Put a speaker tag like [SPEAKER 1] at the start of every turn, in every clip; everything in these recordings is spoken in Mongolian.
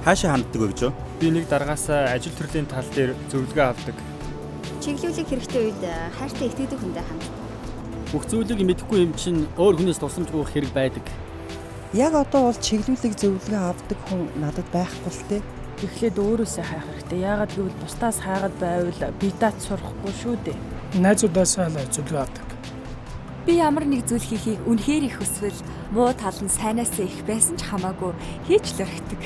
[SPEAKER 1] Хаашаа ханддаг вэ гэж юу?
[SPEAKER 2] Би нэг даргаасаа ажил төрлийн тал дээр зөвлөгөө авдаг.
[SPEAKER 3] Чиглүүлэг хэрэгтэй үед хайртай итгэдэг хүндээ ханддаг.
[SPEAKER 4] Бүх зүйлийг мэдэхгүй юм чинь өөр хүнээс тусламж гуйх хэрэг байдаг.
[SPEAKER 5] Яг одоо бол чиглүүлэг зөвлөгөө авдаг хүн надад байхгүй л дээ.
[SPEAKER 6] Эхлээд өөрөөсөө хайх хэрэгтэй. Яагаад гэвэл бусдаас хайгаад байвал бие дааж сурахгүй шүү дээ.
[SPEAKER 7] Найзуудаасаа л зөвлөгөө авдаг.
[SPEAKER 8] Би ямар нэг зүйл хийхийг үнэхээр их хүсвэл муу тал нь сайнаасаа их байсан ч хамаагүй хийж л орхидог.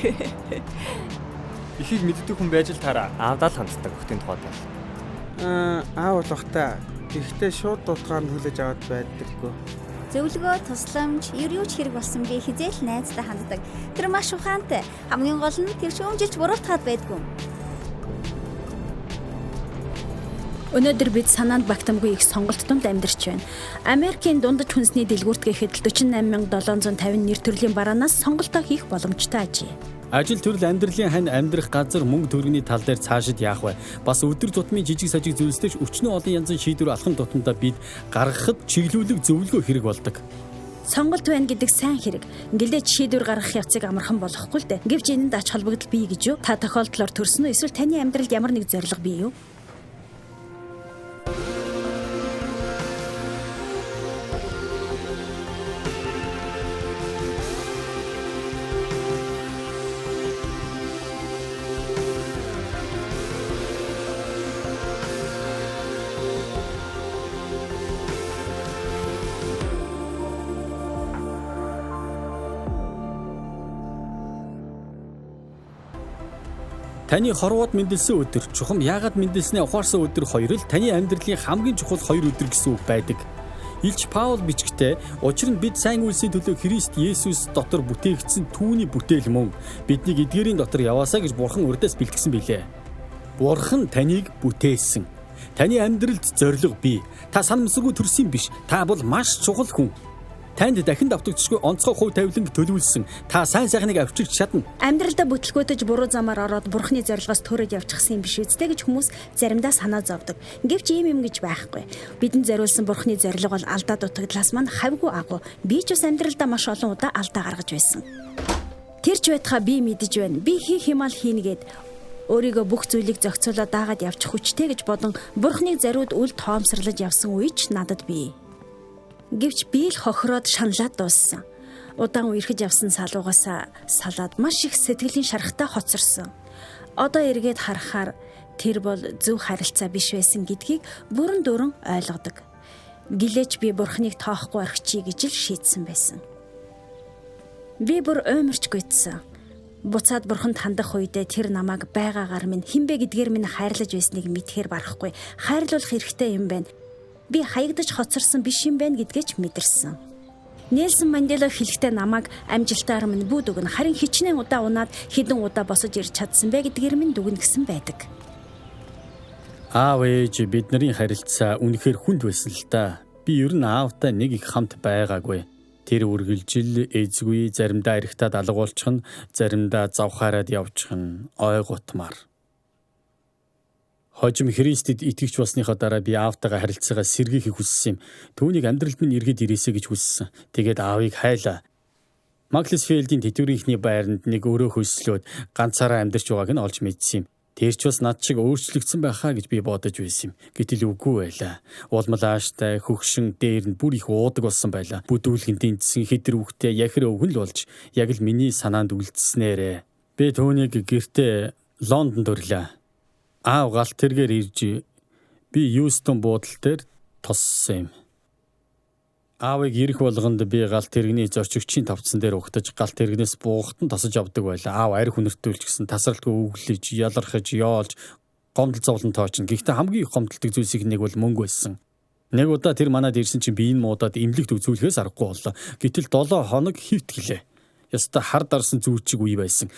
[SPEAKER 2] Ихийг мэддэг хүн байж л таараа.
[SPEAKER 9] Аавдаа л ханддаг охидын тухайд бол.
[SPEAKER 10] Аав болохтой. Гэхдээ шууд дутгаар нь хүлээж аваад байдаггүй.
[SPEAKER 3] Зөвлөгөө, тусламж, ер юу ч хэрэг болсон би хизээ л найздаа ханддаг. Тэр маш ухаантай. Хамгийн гол нь тэр шүүмжилж буруутгаад байдгүй.
[SPEAKER 11] Өнөөдөр бид санаанд багтамгүй их сонголт дунд амьдарч байна. Америкийн дундаж хүнсний дэлгүүрт гэхэд 48,750 нэр төрлийн бараанаас сонголтоо хийх боломжтой ажээ.
[SPEAKER 4] Ажил төрөл амьдралын хань амьдрах газар мөнгө төгрөгийн тал дээр цаашид яах вэ? Бас өдөр тутмын жижиг сажиг зүйлсдэж өчнөө олон янзын шийдвэр алхам тутамдаа бид гаргахад чиглүүлэг зөвлөгөө хэрэг болдог.
[SPEAKER 11] Сонголт байна гэдэг сайн хэрэг. Ингэлээ шийдвэр гаргах явцыг амархан болохгүй л дээ. Гэвч энэнд ач холбогдол бий гэж юу? Та тохиолдлоор төрсөн үү? Эсвэл таны амьдралд ямар нэг зорилго бий юу?
[SPEAKER 4] Таны хорвоод мэндэлсэн өдөр, чухам яагаад мэндэлснээ ухаарсан өдөр хоёр л таны амьдралын хамгийн чухал хоёр өдөр гэсэн үг байдаг. Илч Паул бичгтээ учир нь бид сайн үйлсийн төлөө Христ Есүс дотор бүтээгдсэн түүний бүтээл мөн биднийг эдгээрийн дотор яваасаа гэж Бурхан урдаас бэлтгэсэн билээ. Бурхан таныг бүтээсэн. Таны амьдралд зорилго бий. Та санамсаргүй төрсөн биш. Та бол маш чухал хүн. Танд дахин давтагдчихгүй онцгой хувь тавиланг төлөвлөсөн. Та сайн сайхныг авчирч чадна.
[SPEAKER 11] Амьдралдаа бүтлгүүтэж буруу замаар ороод бурхны зорилгоос төрөд явчихсан юм биш үстэй гэж хүмүүс заримдаа санаа зовдөг. Гэвч ийм юм гэж байхгүй. Бидэнд зориулсан бурхны зорилго бол алдаа дутагдлаас мань хавьгүй агуу. Би ч бас амьдралдаа маш олон удаа алдаа гаргаж байсан. Тэр ч байтугай би мэдэж байна. Би хийх юм ал хийнэ гэд өөрийгөө бүх зүйлийг зохицуулаад дагаад явчих хүчтэй гэж бодон бурхныг зориуд үл тоомсорлож явсан үе ч надад бий. Гэвч би л хохироод шаналаад дууссан. Удаан үерхэж явсан салуугаас салаад маш их сэтгэлийн шарахтай хоцорсон. Одоо эргээд харахаар тэр бол зөв харилцаа биш байсан гэдгийг бүрэн дүүрэн ойлгодог. Гэлээч би бурхныг тоохгүй орхичих гэж л шийдсэн байсан. Би бүр уймарч гүйтсэн. Буцаад бурханд хандах үедээ тэр намайг байгаагаар минь хинбэ гэдгээр минь хайрлаж байсныг мэдхээр барахгүй. Хайрлуулах хэрэгтэй юм байна. Би хаягдаж хоцорсон биш юм байна гэдгээ ч мэдэрсэн. Нельсон Мандела хэлэхдээ намайг амжилтаар минь бүү дүгнэ. Харин хичнээн удаа унаад хэдэн удаа босож ирж чадсан бэ гэдгээр минь дүгнэ гэсэн байдаг.
[SPEAKER 4] Аав ээж бидний харилцаа үнэхээр хүнд байсан л та. Би ер нь аавтай нэг их хамт байгаагүй. Тэр үргэлжил эзгүй заримдаа эрэхтад алга болчихно, заримдаа завхаараад явчихна, ойготмаар. Хожим Христэд итгэгч болсныхоо дараа би аавтайгаа харилцаагаа сэргийхийг хүссэн юм. Түүнийг амьдралд минь эргээд ирээсэй гэж хүссэн. Тэгээд аавыг хайлаа. Маклсфилдийн тэтгэврийнхний байранд нэг өрөө хөлслөөд ганцаараа амьдарч байгааг нь олж мэдсэн юм. Тэр ч бас над шиг өөрчлөгдсөн байхаа гэж би бодож байсан юм. Гэтэл үгүй байлаа. Улмал ааштай хөгшин дээр нь бүр их уудаг болсон байлаа. Бүдүүлгэн дэнцсэн хэтэр үхтэй яхир өвгөн л болж яг л миний санаанд үлдснээрээ. Би түүнийг гэртээ Лондонд өрлөө. Аав галт тэргээр ирж би Юстон буудал дээр тоссон юм. Аавыг ирэх болгонд би галт тэрэгний зорчигчийн тавцсан дээр угтаж галт тэрэгнээс буухтан тосож авдаг байлаа. Аав арх хүнэртүүлж гисэн тасралтгүй өглөж, ялархаж, ёолж, гомдол зовлон тоочно. Гэхдээ хамгийн их гомдолдог зүйлсийн нэг бол мөнгө байсан. Нэг удаа тэр манад ирсэн чинь би энэ муудад эмнэлэгт үзүүлэхээс аргагүй боллоо. Гэтэл 7 хоног хөвтгэлээ. Ёстой хар дарсан зүүрчиг үе байсан.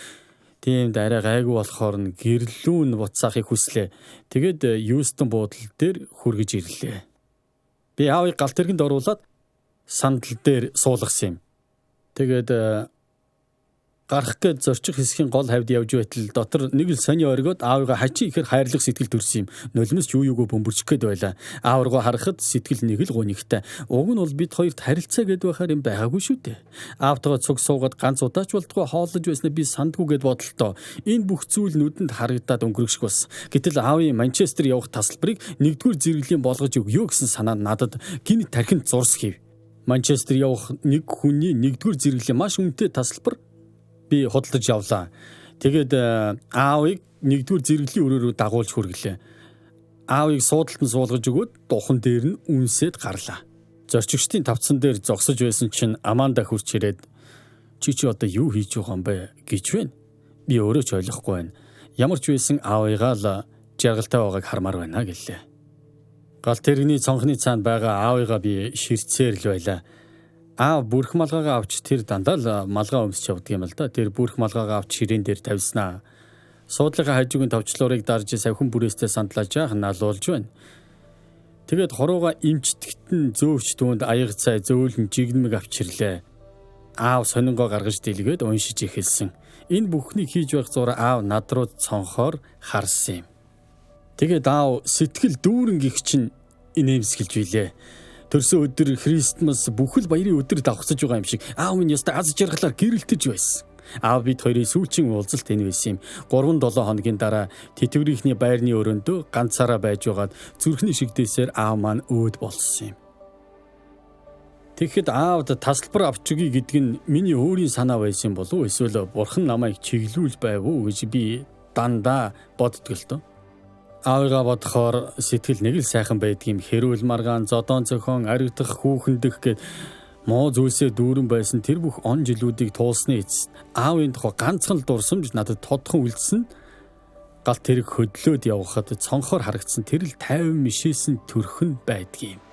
[SPEAKER 4] Тиймд арай гайгүй болохоор нь гэрлүүн буцаахыг хүслээ. Тэгээд Юстон буудал дээр хүргэж ирлээ. Би аавыг галт тэргэнд оруулаад сандал дээр суулгасан юм. Тэгээд Гарах гээд зорчих хэсгийн гол хавьд явж байтал дотор нэг л сони оргиод аавыгаа хачин ихээр хайрлах сэтгэл төрсөн юм. Нулимс ч юу юугүй бөмбөрчих гээд байлаа. Аав руугаа харахад сэтгэл нэг л гунигтай. Уг нь бол бид хоёрт харилцаа гээд байхаар юм байгаагүй шүү дээ. Аавтайгаа цуг суугаад ганц удаач болтгоо хооллож байснаа би сандгүй гээд бодлоо. Энэ бүх зүйл нүдэнд харагдаад өнгөрөх шиг болсон. Гэтэл аавын Манчестер явах тасалбарыг нэгдүгээр зэрэглэлийн болгож өгье гэсэн санаа надад гинт тархинд зурс хийв. Манчестер явах нэг хүний нэгдүгээр зэрэглэлийн маш үнэтэй тасалбар би худалдаж явлаа. Тэгээд аавыг нэгдүгээр зэрэглэлийн өрөө рүү дагуулж хүргэлээ. Аавыг суудалд нь суулгаж өгөөд духан дээр нь үнсээд гарлаа. Зорчигчдын тавцан дээр зогсож байсан чинь Аманда хурч ирээд чи одоо юу хийж байгаа юм бэ гэж байна. Би өөрөө ч ойлгохгүй байна. Ямар ч байсан аавыгаа л жаргалтай байгааг хармаар байна гэлээ. Галт тэрэгний цонхны цаанд байгаа аавыгаа би ширтсээр л байлаа. Аав бүрх малгайгаа авч тэр дандаа л малгай өмсч явдаг юм л да. Тэр бүрх малгайгаа авч ширээн дээр тавьснаа. Суудлынхаа хажуугийн товчлуурыг дарж савхин бүрээстэй сандлаа жаахан налуулж байна. Тэгээд хорууга эмчтгэт нь зөөвч түүнд аяга цай зөөлөн жигнэмэг авчирлээ. Аав сонингоо гаргаж дэлгээд уншиж эхэлсэн. Энэ бүхнийг хийж байх зур аав над руу цонхоор харсан юм. Тэгээд аав сэтгэл дүүрэн гих чинь инээмсэглэж билээ. Төрсөн өдөр Христмас бүхэл баярын өдөр давхцаж байгаа юм шиг аав минь ёстой аз жаргалаар гэрэлтэж байсан. Аав бид хоёрын сүүлчийн уулзалт энэ байсан юм. 3-7 хоногийн дараа тэтгэврийнхний байрны өрөөндөө ганцаараа байж байгаад зүрхний шигдээсээр аав маань өөд болсон юм. Тэгэхэд аавд тасалбар авч өгье гэдэг нь миний өөрийн санаа байсан болов уу эсвэл бурхан намайг чиглүүл байв уу гэж би дандаа боддог л доо. Аавыгаа бодохоор сэтгэл нэг л сайхан байдгийм. Хэрүүл маргаан, зодоон зохион, аригдах, хүүхэндэх гэд муу зүйлсээ дүүрэн байсан тэр бүх он жилүүдийг туулсны эцэст аавын тухай ганцхан л дурсамж надад тодхон үлдсэн. Галт тэрэг хөдлөөд явхад цонхоор харагдсан тэр л 50 мишээсэн төрхөн байдгийм.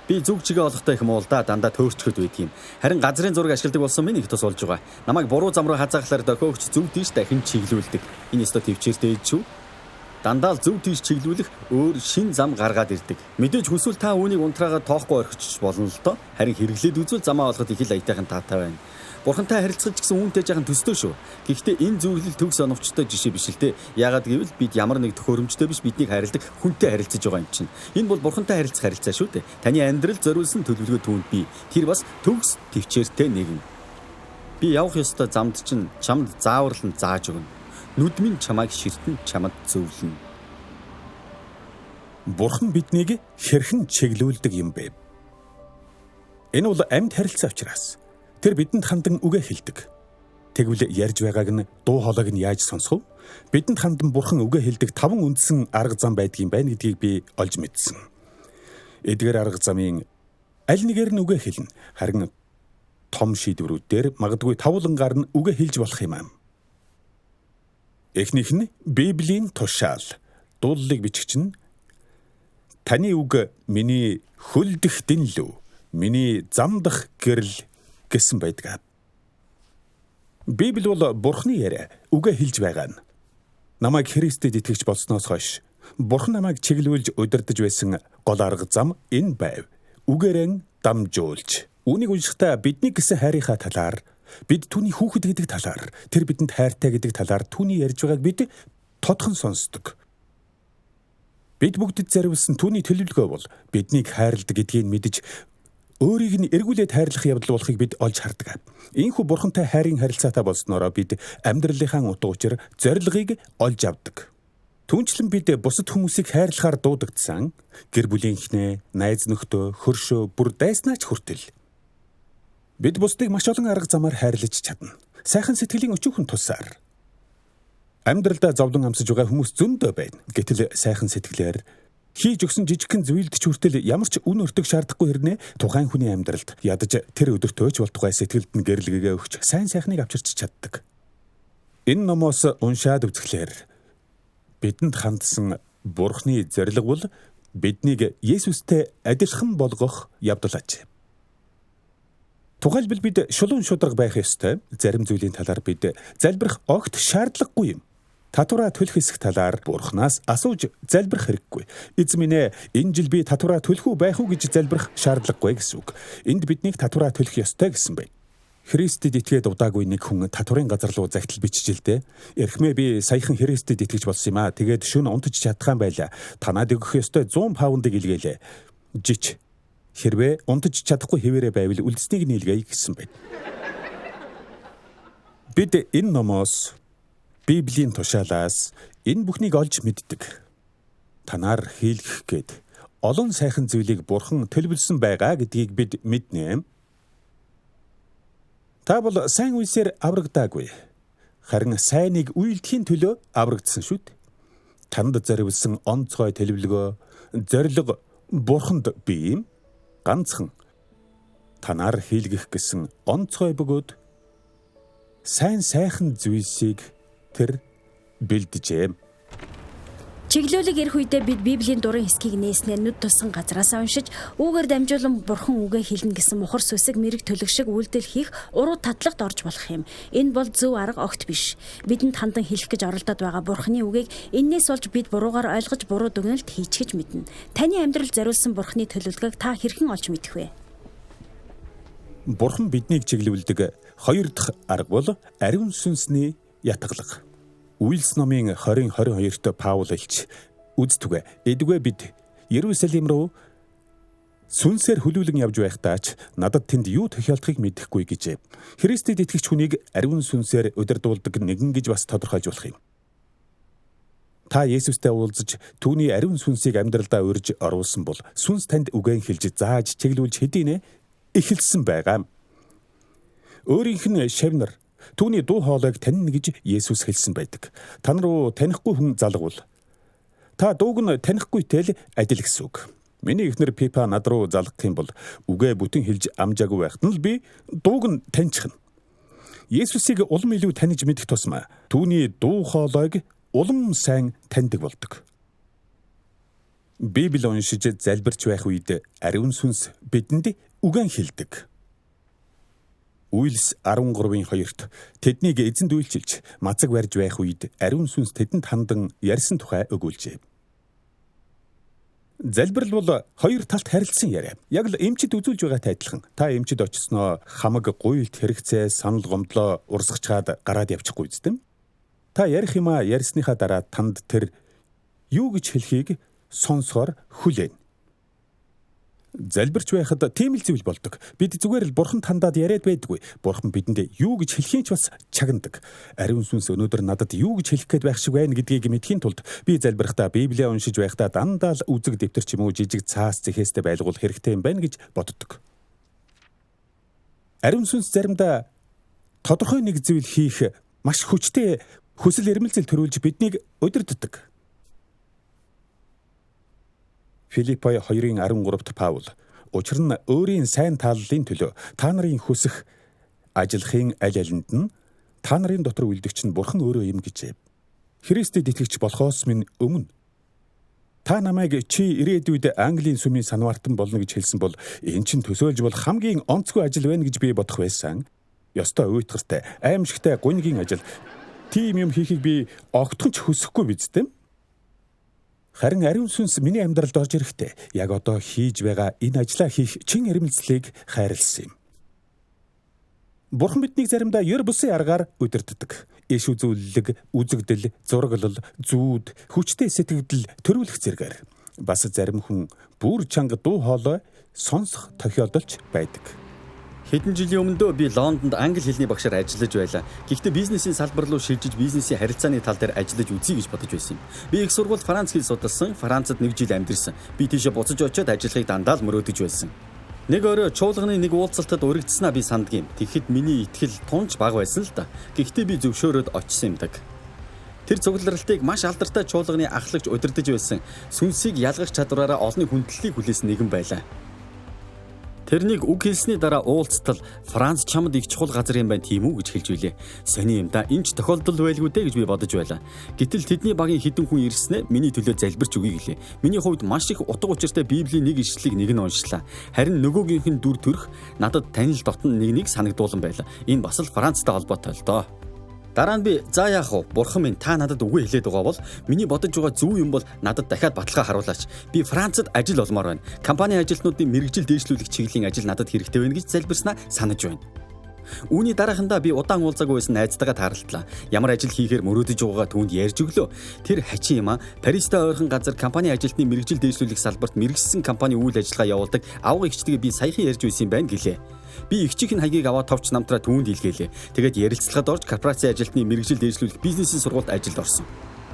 [SPEAKER 1] Би зүг чигээ олохтой их муу л да, дандаа төөрчгöd байдаг юм. Харин газрын зураг ашигладаг болсон минь их тус болж байгаа. Намайг буруу зам руу хазааглаар дохиогч зөв тийш дахин чиглүүлдэг. Энэ ёстой төвчээртэй шүү. Дандаа л зөв тийш чиглүүлэх өөр шин зам гаргаад ирдэг. Мэдээж хүсвэл та үүнийг унтраагаад тоохгүй орхичих болно л доо. Харин хэрэглээд үзвэл замаа олоход их л аятайхан таатай байна. Бурхантай харилцах ч гэсэн үүнтэй жаахан төстэй шүү. Гэхдээ энэ зөвлөл төгс оновчтой жишээ биш л дээ. Яагаад гэвэл бид ямар нэг төхөөрөмжтэй биш, биднийг хайрладаг хүнтэй харилцаж байгаа юм чинь. Энэ бол бурхантай харилцах харилцаа шүү дээ. Таны амьдрал зориулсан төлөвлөгөө түүнд бий. Тэр бас төгс төвчээртэй нэгэн. Би явах ёстой замд чинь чамд зааварлан зааж өгнө. Нүд минь чамайг ширтэн чамд зөвлөнө.
[SPEAKER 12] Бурхан биднийг хэрхэн чиглүүлдэг юм бэ? Энэ бол амьд харилцаа учраас тэр бидэнд хандан үгээ хэлдэг. Тэгвэл ярьж байгааг нь дуу хоолойг нь яаж сонсох вэ? Бидэнд хандан бурхан үгээ хэлдэг 5 үндсэн арга зам байдгийн байна гэдгийг би олж мэдсэн. Эдгээр арга замын аль нэгээр нь үгээ хэлнэ. Харин том шийдвэрүүд дээр магадгүй тавлангаар нь үгээ хэлж болох юм аа. Эхнийх нь Библийн тушаал. Дууллыг бичигч нь таны үг миний хөлдөх дэнлүү, миний замдах гэрэл гэсэн байдаг. Библи бол Бурхны яриа, үгээ хэлж байгаа нь. Намайг Христэд итгэгч болсноос хойш Бурхан намайг чиглүүлж удирдах байсан гол арга зам энэ байв. Үгээрэн дамжуулж. Үүнийг уншихдаа бидний гэсэн хайрынхаа талаар, бид түүний хүүхэд гэдэг талаар, тэр бидэнд хайртай гэдэг талаар түүний ярьж байгааг бид тодхон сонсдог. Бид бүгдэд зориулсан түүний төлөвлөгөө бол биднийг хайрладаг гэдгийг мэдэж өөрийг нь эргүүлээд хайрлах явдал болохыг бид олж хардаг. Ийхүү бурхантай хайрын харилцаатай болсноороо бид амьдралынхаа утга учир зорилгыг олж авдаг. Түүнчлэн бид бусад хүмүүсийг хайрлахаар дуудагдсан гэр бүлийнхнээ, найз нөхдөө, хөршөө, бүр дайснаач хүртэл. Бид бусдыг маш олон арга замаар хайрлаж чадна. Сайхан сэтгэлийн өчүүхэн тусаар. Амьдралдаа зовлон амсаж байгаа хүмүүс зөндөө байна. Гэтэл сайхан сэтгэлээр хийж өгсөн жижигхэн зүйлд ч хүртэл ямар ч үн өртөг шаардахгүй хэрнээ тухайн хүний амьдралд ядаж тэр өдөртөө ч болтугай сэтгэлд нь гэрлэгээ өгч сайн сайхныг авчирч чаддаг. Энэ номоос уншаад үзэхлээр бидэнд хандсан Бурхны зорилго бол биднийг Есүстэй адилхан болгох явдал аж. Тухайлбал бид шулуун шударга байх ёстой. Зарим зүйлийн талаар бид залбирах огт шаардлагагүй юм. Татвараа төлөх хэсэг талаар Бурханаас асууж залбирах хэрэггүй. Эзэн минь ээ, энэ жил би татвараа төлөх үү байх уу гэж залбирах шаардлагагүй гэсэн үг. Энд биднийг татвараа төлөх ёстой гэсэн байна. Христэд итгээд удаагүй нэг хүн татварын газар руу загтал биччихэлдэ. Эрхмээ би саяхан Христэд итгэж болсон юм аа. Тэгээд шөнө унтаж чадхаан байлаа. Танад өгөх ёстой 100 паундыг илгээлээ. Жич. Хэрвээ унтаж чадахгүй хэвээрээ байвал үлдсэнийг нийлгээе гэсэн байна. Бид энэ номоос Библийн тушаалаас энэ бүхнийг олж мэддэг. Танаар хийлгэх гээд олон сайхан зүйлийг Бурхан төлөвлөсөн байгаа гэдгийг бид мэднэ. Та бол сайн үйлсээр аврагдаагүй. Харин сайныг үйлдэхийн төлөө аврагдсан шүү дээ. Танд зориулсан онцгой төлөвлөгөө, зорилго Бурханд бий юм. Ганцхан танаар хийлгэх гэсэн онцгой бөгөөд сайн сайхан зүйлсийг тэр бэлджээ.
[SPEAKER 11] Чиглүүлэг ирэх үедээ бид Библийн дурын хэсгийг нээснээр нүд тусан газраасаа уншиж, үүгээр дамжуулан Бурхан үгээ хэлнэ гэсэн мухар сүсэг мэрэг төлөг шиг үйлдэл хийх уруу татлагт орж болох юм. Энэ бол зөв арга огт биш. Бидэнд хандан хэлэх гэж оролдоод байгаа Бурханы үгийг эннээс олж бид буруугаар ойлгож буруу дүгнэлт хийчихэж мэднэ. Таны амьдрал зориулсан Бурханы төлөвлөгөөг та хэрхэн олж мэдэх вэ?
[SPEAKER 12] Бурхан биднийг чиглүүлдэг хоёр дахь арга бол ариун сүнсний ятгалга. Үйлс номын 20:22-т Паул элч үздүгэ эдүгэ бид Иерусалим руу сүнсээр хөлөөлөн явж байхдаа ч надад тэнд юу тохиолдохыг мэдэхгүй гэжээ. Христэд итгэгч хүнийг ариун сүнсээр удирдуулдаг нэгэн гэж бас тодорхойлж болох юм. Та Есүстэй уулзаж түүний ариун сүнсийг амьдралдаа урьж оруулсан бол сүнс танд үгэн хэлж зааж чиглүүлж хэдийнэ эхэлсэн байгаа. Өөрийнх нь шавнар түүний дуу хоолойг танина гэж Есүс хэлсэн байдаг. Тан руу танихгүй хүн залгуул. Та дууг нь танихгүйтэй л адил гэсэн үг. Миний эхнэр Пипа над руу залгах юм бол үгээ бүтэн хэлж амжаагүй байхад нь л би дууг нь таньчихна. Есүсийг улам илүү таних мэдэх тусмаа түүний дуу хоолойг улам сайн таньдаг болдог. Библи уншиж залбирч байх үед ариун сүнс бидэнд үгэн хэлдэг. Үйлс 13-ын 2-т тэднийг эзэнд үйлчилж мацаг барьж байх үед ариун сүнс тэдэнд хандан ярьсан тухай өгүүлжээ. Залбирал бол хоёр талт харилцсан яриа. Яг л эмчид үзүүлж байгаатай адилхан. Та эмчид очсноо хамаг гуйлт хэрэгцээ санал гомдлоо урсгачаад гараад явчихгүй үстэм. Та ярих юмаа ярьсныхаа дараа танд тэр юу гэж хэлхийг сонсохоор хүлээн. Залбирч байхад тийм л зүйл болдог. Бид зүгээр л Бурханд хандаад яриад байдаггүй. Бурхан бидэнд юу гэж хэлхийг ч бас чагнадаг. Ариун сүнс өнөөдөр надад юу гэж хэлэх гээд байх шиг байна гэдгийг мэдэхийн тулд би залбирахдаа Библийг уншиж байхдаа дандаа л үзэг дэвтэр ч юм уу жижиг цаас зэхээстэй байлгуул хэрэгтэй юм байна гэж боддог. Ариун сүнс заримдаа тодорхой нэг зүйл хийх маш хүчтэй хүсэл эрмэлзэл төрүүлж биднийг удирддаг. Филиппой 2:13-т Паул учир нь өөрийн сайн тааллын төлөө та нарын хүсэх ажиллахын аль алинд нь та нарын дотор үлдэгч нь Бурхан өөрөө юм гэжээ. Христэд итгэгч болохоос минь өмнө та намайг чи ирээдүйд Английн сүмийн санваартан болно гэж хэлсэн бол эн чинь төсөөлж бол хамгийн онцгой ажил байна гэж би бодох байсан. Ёстой уйтгартай, аимшигтай гуньгийн ажил. Тийм юм хийхийг би огтхон ч хүсэхгүй биз дээ. Харин ариун сүнс миний амьдралд орж ирэхдээ яг одоо хийж байгаа энэ ажлаа хийх чин эрмэлзлийг хайрлсан юм. Бурхан биднийг заримдаа ер бусын аргаар удирддаг. Иш үзүүлэлэг, үзэгдэл, зураглал, зүүд, хүчтэй сэтгэгдэл төрүүлэх зэргээр. Бас зарим хүн бүр чанга дуу хоолой сонсох тохиолдолч байдаг.
[SPEAKER 1] Хэдэн жилийн өмнө би Лондонд англи хэлний багшаар ажиллаж байлаа. Гэхдээ бизнесийн салбар руу шилжиж бизнесийн харилцааны тал дээр ажиллаж үзье гэж бодож байсан юм. Би их сургуульд франц хэл судалсан, Францад нэг жил амьдарсан. Би тийшээ буцаж очиод ажиллахыг дандаа л мөрөөдөж байсан. Нэг орой чуулганы нэг уулзалтад уригдсанаа би санддаг юм. Тэгэхэд миний итгэл тунч бага байсан л да. Гэхдээ би зөвшөөрөөд очсон юм даг. Тэр цугларалтыг маш алдартай чуулганы ахлагч удирдах байсан. Сүнсийг ялгах чадвараараа олонний хүндлэлийг хүлээсэн нэгэн байлаа. Тэрнийг үг хэлсний дараа уулзтал Франц чамд их чухал газар юм байна тийм үү гэж хэлж билээ. Сони юм да энэ ч тохиолдол байлгүй дээ гэж би бодож байлаа. Гэтэл тэдний багийн хэдэн хүн ирснээ миний төлөө залбирч өгье гэлээ. Миний хувьд маш их утга учиртай Библийн нэг ишлэлийг нэг нь уншлаа. Харин нөгөөгийнх нь дүр төрх надад танил дотн нэг нэг санагдуулан байлаа. Энэ бас л Францтай холбоотой л доо. Дараа нь би за яах вэ? Бурхан минь та надад үгүй хэлээд байгаа бол миний бодож байгаа зөв юм бол надад дахиад баталгаа харуулаач. Би Францад ажил олмоор байна. Компани ажилтнуудын мэргэжил дээшлүүлэх чиглэлийн ажил надад хэрэгтэй байна гэж залбирснаа санаж байна. Үүний дараахандаа би удаан уулзаагүй байсан найзтайгаа тааралдлаа. Ямар ажил хийхээр мөрөөдөж байгаагаа түүнд ярьж өглөө. Тэр хачин юм а Паристай ойрхон газар компани ажилтны мэргэжил дээшлүүлэх салбарт мэргэжсэн компани үйл ажиллагаа явуулдаг авга эгчтэйгээ би саяхан ярьж байсан юм байна гэлээ. Би эгчийн хаягийг аваад товч намтраа түүнд илгээлээ. Тэгээд ярилцлагад орж корпорацийн ажилтны мэргэжил дээшлүүлэх бизнесийн сургуульд ажилд орсон.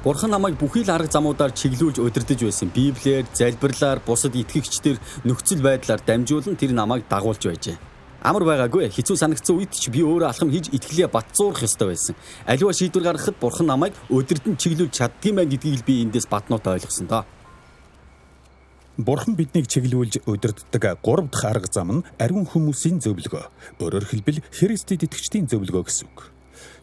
[SPEAKER 1] Бурхан намайг бүхий л арга замуудаар чиглүүлж удирдах байсан. Библиэр, залбирлаар, бусад итгэгчдэр нөхцөл байдлаар дамжуулан тэр намайг дагуулж байжээ. Амар байгаагүй. Хэцүү санагдсан үед ч би өөрөө алхам хийж итгэлээ батцуурах ёстой байсан. Аливаа шийдвэр гаргахад Бурхан намайг удирдан чиглүүлж чаддгийм байх гэдгийг л би эндээс батнуутай ойлгосон доо.
[SPEAKER 12] Бурхан биднийг чиглүүлж удирддаг 3 дахь арга зам нь ариун хүмүүсийн зөвлөгөө. Өөрөөр хэлбэл Христэд итгэгчдийн зөвлөгөө гэсэн үг.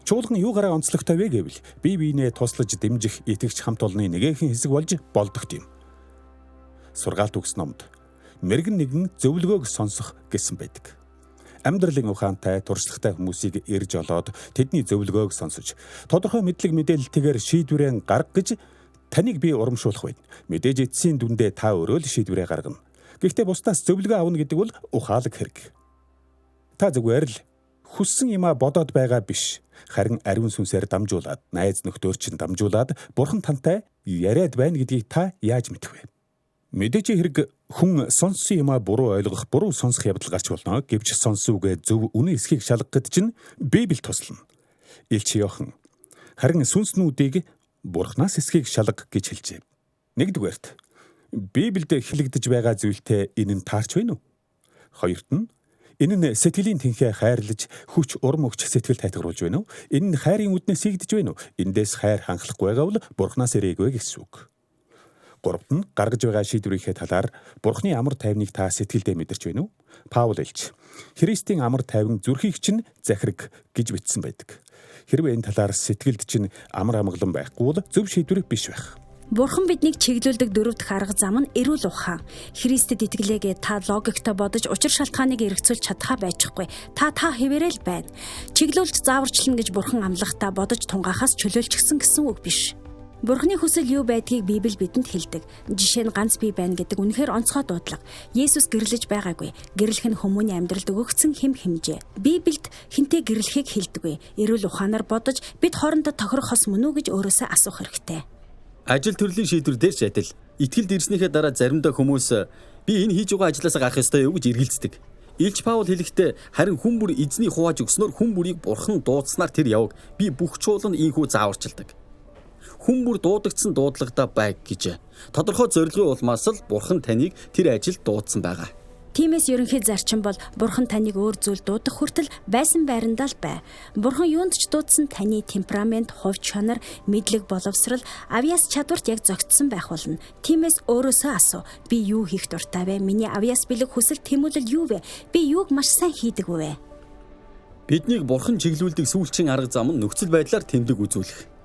[SPEAKER 12] Чуулган юугаараа онцлогтой вэ гэвэл бие биенээ туслаж дэмжих итгэгч хамт олонны нэгэхэн хэсэг болж болдогт юм. Сургаалт үгс номд мэрэгэн нэгэн зөвлөгөөг сонсох гэсэн байдаг. Амьдралын ухаантай, туршлагатай хүмүүсийг ирж олоод тэдний зөвлөгөөг сонсож тодорхой мэдлэг мэдээлэлтэйгээр шийдвэрээ гарга гэж таныг би урамшуулах байна. Мэдээж эцсийн дүндээ та өөрөө л шийдвэрээ гаргана. Гэхдээ бусдаас зөвлөгөө авна гэдэг бол ухаалаг хэрэг. Та зүгээр л хүссэн юмаа бодоод байгаа биш. Харин ариун сүнсээр дамжуулаад, найз нөхдөөр чинь дамжуулаад Бурхан тантай яриад байна гэдгийг та яаж мэдэх вэ? Мэдээж хэрэг хүн сонссон юмаа буруу ойлгох, буруу сонсох явдал гарч болно. Гэвч сонссон үгээ зөв үнэн эсхийг шалгах гээд чинь Библи туслана. Илч Иохан харин сүнснүүдийг Бурханаас эсхийг шалга гэж хэлжээ. Нэгдүгээрт Библиэд хэлэгдэж байгаа зүйлтэй энэ нь таарч байна уу? Хоёрт нь энэ нь сэтгэлийн тэнхээ хайрлаж хүч урам өгч сэтгэл тайтгаруулж байна уу? Энэ нь хайрын үднээс хийгдэж байна уу? Эндээс хайр ханхлахгүй байгаа бол Бурханаас ирээгүй гэсэн үг. Гуравт нь гаргаж байгаа шийдвэрийнхээ талаар Бурхны амар тайвныг та сэтгэлдээ мэдэрч байна уу? Паул элч Христийн амар тайван зүрхийг чинь захираг гэж бичсэн байдаг. Хэрвээ энэ талаар сэтгэлд чинь амар амгалан байхгүй бол зөв шийдвэр биш байх.
[SPEAKER 11] Бурхан биднийг чиглүүлдэг дөрөв дэх арга зам нь эрүүл ухаан. Христэд итгэлээгээ та логиктой бодож учир шалтгааныг эргцүүлж чадхаа байчихгүй. Та хэвээрээ л байна. Чиглүүлж зааварчлана гэж Бурхан амлахдаа бодож тунгаахаас чөлөөлчихсөн гэсэн үг биш. Бурхны хүсэл юу байдгийг Библи бидэнд хэлдэг. Жишээ нь ганц бие байна гэдэг үнэхээр онцгой дуудлага. Есүс гэрлэж байгаагүй. Гэрлэх нь хүмүүний амьдралд өгөгдсөн хэм хэмжээ. Библиэд хинтээ гэрлэхийг хэлдэггүй. Эрүүл ухаанаар бодож бид хоорондоо тохирох хос мөн үү гэж өөрөөсөө асуух хэрэгтэй.
[SPEAKER 1] Ажил төрлийн шийдвэр дээр ч адил. Итгэлд ирснийхээ дараа заримдаа хүмүүс би энэ хийж байгаа ажлаасаа гарах ёстой юу гэж эргэлздэг. Илч Паул хэлэхдээ харин хүн бүр эзний хувааж өгснөөр хүн бүрийг бурхан дуудсанаар тэр явг. Би бүх чуулганд ийхүү зааварчилдаг. Хүн бүр дуудагдсан дуудлагадаа байг гэж. Тодорхой зорилгын улмаас л бурхан таныг тэр ажилд дуудсан байгаа.
[SPEAKER 11] Тиймээс ерөнхий зарчим бол бурхан таныг өөр зүйл дуудах хүртэл байсан байрандаа л бай. Бурхан юунд ч дуудсан таны темперамент, хувь чанар, мэдлэг боловсрал, авьяас чадварт яг зохицсон байх болно. Тиймээс өөрөөсөө асуу. Би юу хийх дуртай вэ? Миний авьяас бэлэг хүсэл тэмүүлэл юу вэ? Би юуг маш сайн хийдэг вэ?
[SPEAKER 1] Биднийг бурхан чиглүүлдэг сүүлчийн арга зам нь нөхцөл байдлаар тэмдэг үзүүлэх.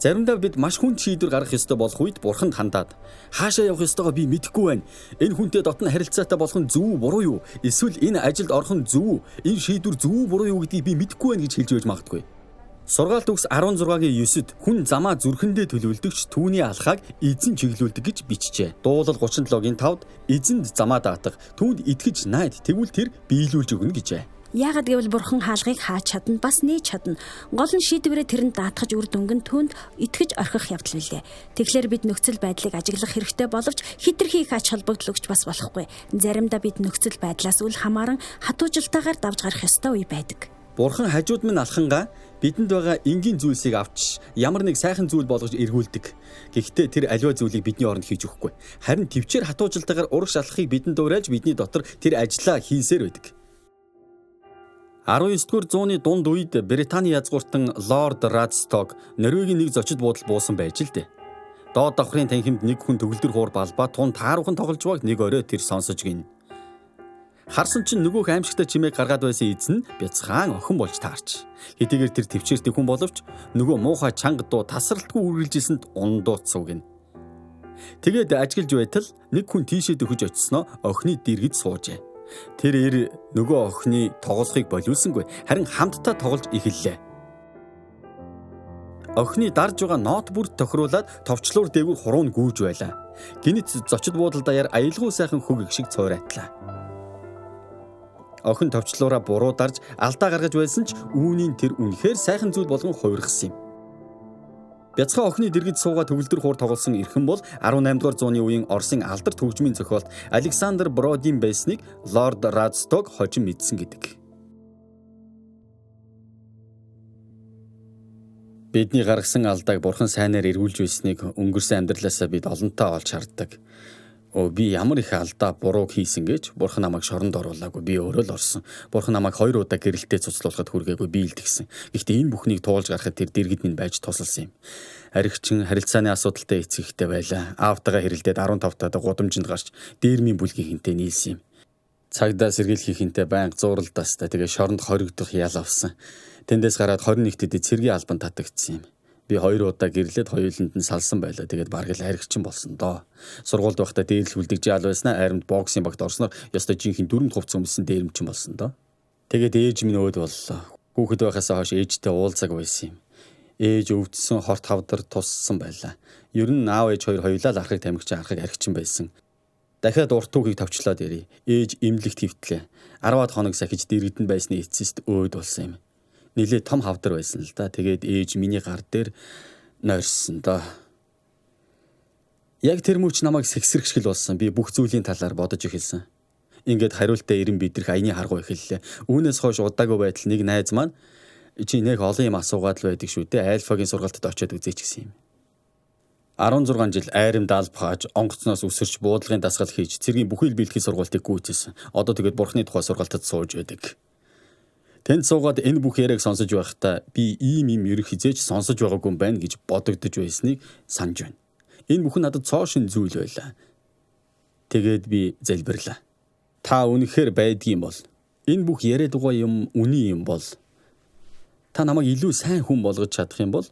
[SPEAKER 1] Заримдаа бид маш хүнд шийдвэр гаргах ёстой болох үед бурханд хандаад хаашаа явах ёстойгоо би мэдэхгүй байна. Энэ хүнтэй дотн харилцаатай болох нь зөв үү буруу юу? Эсвэл энэ ажилд орох нь зөв үү? Энэ шийдвэр зөв үү буруу юу гэдгийг би мэдэхгүй байна гэж хэлж байж магадгүй. Сургаалт үгс 16-гийн 9-д хүн замаа зүрхэндээ төлөвлөдөгч түүний алхааг эзэн чиглүүлдэг гэж бичжээ. Дуулал 37-гийн 5-д эзэнд замаа даатах, түүнд итгэж найд, тэгвэл тэр биелүүлж өгнө гэжээ.
[SPEAKER 11] Яагаад гэвэл бурхан хаалгыг хааж чадна, бас нээж чадна. Гол нь шийдвэрээ тэрэнд даатгаж үр дүнг нь түүнд итгэж орхих явдал билээ. Тэгэхээр бид нөхцөл байдлыг ажиглах хэрэгтэй боловч хитрхи их ач холбогдол өгч бас болохгүй. Заримдаа бид нөхцөл байдлаас үл хамааран хатуужилтайгаар давж гарах ёстой үе байдаг.
[SPEAKER 1] Бурхан хажууд минь алхангаа бидэнд байгаа энгийн зүйлсийг авч ямар нэг сайхан зүйл болгож эргүүлдэг. Гэхдээ тэр аливаа зүйлийг бидний оронд хийж өгөхгүй. Харин төвчээр хатуужилтайгаар урагш алхахыг бидэнд уриалж бидний дотор тэр ажлаа хийсээр байдаг. 19-р зууны дунд үед Британий язгууртан Лорд Радсток Норвегийн нэг зочид буудал буусан байж л дээ. Доод давхрын танхимд нэг хүн төгөлдөр хуур балбаа тун тааруухан тоглож байгааг нэг орой тэр сонсож гин. Харсан чинь нөгөөх аимшигтай чимээг гаргаад байсан эзэн бяцхан охин болж таарч. Хэдийгээр тэр төвчээртэй хүн боловч нөгөө муухай чанга дуу тасралтгүй үргэлжилсэнд ундууцсав гин. Тэгээд ажиглаж байтал нэг хүн тийшээ дөхөж очисноо охины дэргэд суужээ. Тэр эр нөгөө охины тоглохыг болиулсангүй харин хамтдаа тоглож эхэллээ. Охины дарж байгаа нот бүрт тохируулаад товчлуур дээгүүр хуруун гүйж байлаа. Гинэт зочид буудал даяар аялгау сайхан хөг их шиг цойрайтлаа. Охин товчлуураа буруу дарж алдаа гаргаж байсан ч үүний тэр үнэхээр сайхан зүйл болгон хувиргасан юм. Бяцхан охины дэргэд суугаа төгөлдөр хуур тоглосон эрхэн бол 18 дугаар зууны үеийн Оросын алдарт хөгжмийн зохиолт Александр Бродин байсныг Лорд Радсток хожим мэдсэн гэдэг. Бидний гаргасан алдааг бурхан сайнаар эргүүлж байсныг өнгөрсөн амьдралаасаа бид олонтаа олж харддаг. Би ямар их алдаа бурууг хийсэн гэж бурхан намайг шоронд оруулаагүй. Би өөрөө л орсон. Бурхан намайг 2 удаа гэрэлтэй цуцлуулахад хүргээгүй, би илтгэсэн. Гэхдээ энэ бүхнийг туулж гарахад тэр дэргэд минь байж тусалсан юм. Аригчин харилцааны асуудалтай эцэг ихтэй байлаа. Аавтайгаа хэрэлдээд 15 таад гудамжинд гарч дээрмийн бүлгийнхэнтэй нийлсэн юм. Цагдаа сэргийлэхийнхэнтэй байнга зууралдаастай тэгээ шоронд хоригдох ял авсан. Тэндээс гараад 21 тэдэд цэргийн албанд татагдсан юм. Би 2 удаа гэрлээд хоёуланд нь салсан байлаа. Тэгээд бараг л аригчин болсон доо. Сургуульд байхдаа дээрлэх үлдэж яал байснаа айрамд боксing багт орсноор ёстой жинхэнэ 4 хувцас өмссөн дээрэмчин болсон доо. Тэгээд ээж минь өөд боллоо. Хүүхэд байхасаа хойш ээжтэй уулзааг байсан юм. Ээж өвдсөн хорт хавдар туссан байлаа. Ер нь аав ээж хоёр хоёулаа л архаг тамхичин архаг аригчин байсан. Дахиад урт түүхийг товчлоод ирье. Ээж эмнэлэгт хөвтлээ. 10-аад хоног сахиж дэргэдэн байсны эцэст өөд болсон юм. Нилээ том хавдар байсан л да. Тэгээд ээж миний гар дээр нойрсон доо. Яг тэр мөч намайг сэгсрэх шиг л болсон. Би бүх зүйлийн талаар бодож эхэлсэн. Ингээд хариултаа ирэн бидрэх аяны харгу эхэллээ. Үүнээс хойш удаагүй байтал нэг найз маань чи нэг олон юм асуугаад л байдаг шүү дээ. Альфагийн сургалтад очиод үзээч гэсэн юм. 16 жил айрамд алба хааж, онгоцноос өсөрч, буудлагын дасгал хийж, цэргийн бүхий л бэлтгэл сургалтыг гүйцээсэн. Одоо тэгээд бурхны тухай сургалтад сууж байдаг. Тэнд суугаад энэ бүх яриаг сонсож байхдаа би ийм юм ерөх хизээч сонсож байгаагүй юм байна гэж бодогдож байсныг санаж байна. Энэ бүхэн надад цоо шин зүйл байлаа. Тэгээд би залбирлаа. Та үнэхээр байдгийн бол энэ бүх яриад байгаа юм үнэн юм бол та намайг илүү сайн хүн болгож чадах юм бол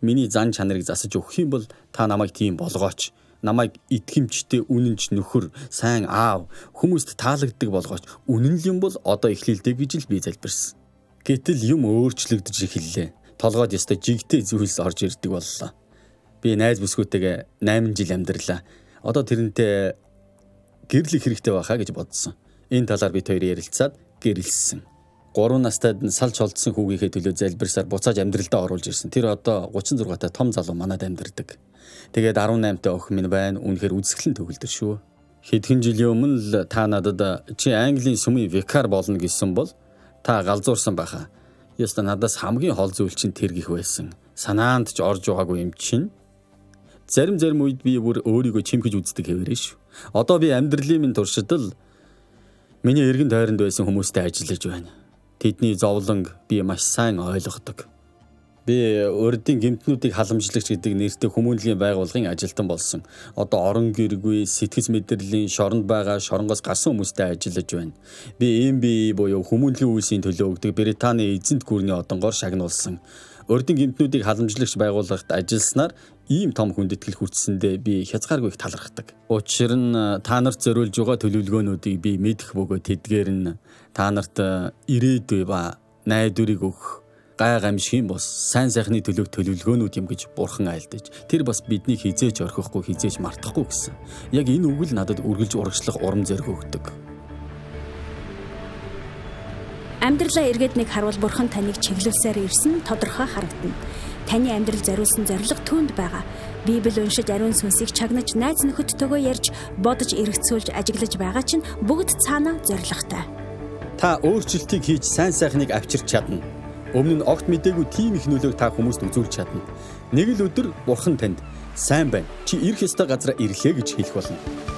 [SPEAKER 1] миний зан чанарыг засаж өгөх юм бол та намайг тийм болгооч. Намайг итгэмжтэй үнэнч нөхөр, сайн аав, хүмүүст таалагддаг болгооч. Үнэн л юм бол одоо эхлэлдэ гэж л би залбирсан. Гэтэл юм өөрчлөгдөж эхэллээ. Толгойд ёстой жигтэй зүйлс орж ирдэг боллоо. Би найз бүсгүйтэйгээ 8 жил амьдралаа. Одоо тэрнтэй гэрлэх хэрэгтэй байхаа гэж бодсон. Энэ талаар бид хоёр ярилцаад гэрлэсэн. 3 настайд нь салж холдсон хүүгийнхээ төлөө залбирсаар буцааж амьдралдаа оруулж ирсэн. Тэр одоо 36 та том залуу манад амьдардаг. Тэгээд 18 та охин минь байна. Үнэхээр үзэсгэлэн төгөлдөр шүү. Хэдхэн жилийн өмнө л та надад чи Английн сүмийн викар болно гэсэн бол та галзуурсан байхаа. Ёстой надаас хамгийн хол зүйл чинь тэр гих байсан. Санаанд ч орж байгаагүй юм чинь. Зарим үед би бүр өөрийгөө чимхэж үздэг хэвээрээ шүү. Одоо би амьдралын минь туршид л миний эргэн тойронд байсан хүмүүстэй ажиллаж байна. Тэдний зовлонг би маш сайн ойлгодог. Би урдын гэмтнүүдийг халамжлагч гэдэг нэртэй хүмүүнлэгийн байгууллагын ажилтан болсон. Одоо орон гэргүй, сэтгэц мэдрэлийн шоронд байгаа шоронгоос гарсан хүмүүстэй ажиллаж байна. Би MBE буюу хүмүүнлэгийн үйлсийн төлөө өгдөг Британий эзэнт гүрний одонгоор шагнуулсан. Урдын гэмтнүүдийг халамжлагч байгууллагт ажилласнаар ийм том хүндэтгэл хүртсэндээ би хязгааргүй их талархдаг. Учир нь та нарт зориулж байгаа төлөвлөгөөнүүдийг би мэдэх бөгөөд тэдгээр нь та нарт ирээдүй ба найдварыг өгөх гай гамшигын бус сайн сайхны төлөөх төлөвлөгөөнүүд юм гэж бурхан айлдаж тэр бас биднийг хизээч орхихгүй хизээч мартахгүй гэсэн. Яг энэ үг л надад үргэлж урагшлах урам зориг өгдөг.
[SPEAKER 11] Амьдралаа эргээд нэг харвал бурхан таныг чиглүүлсээр ирсэн тодорхой харагдана. Таны амьдрал зориулсан зорилго түүнд байгаа. Библи уншиж ариун сүнсийг чагнаж, найз нөхөдтэйгөө ярьж, бодож эргэцүүлж ажиглаж байгаа чинь бүгд цаанаа зорилготой.
[SPEAKER 1] Та өөрчлөлтийг хийж сайн сайхныг авчирч чадна. Өмнө нь огт мдээгүй тийм их нөлөөг та хүмүүст үзүүлж чадна. Нэг л өдөр бурхан танд сайн байна. Чи ирэх ёстой газараа ирлээ гэж хэлэх болно.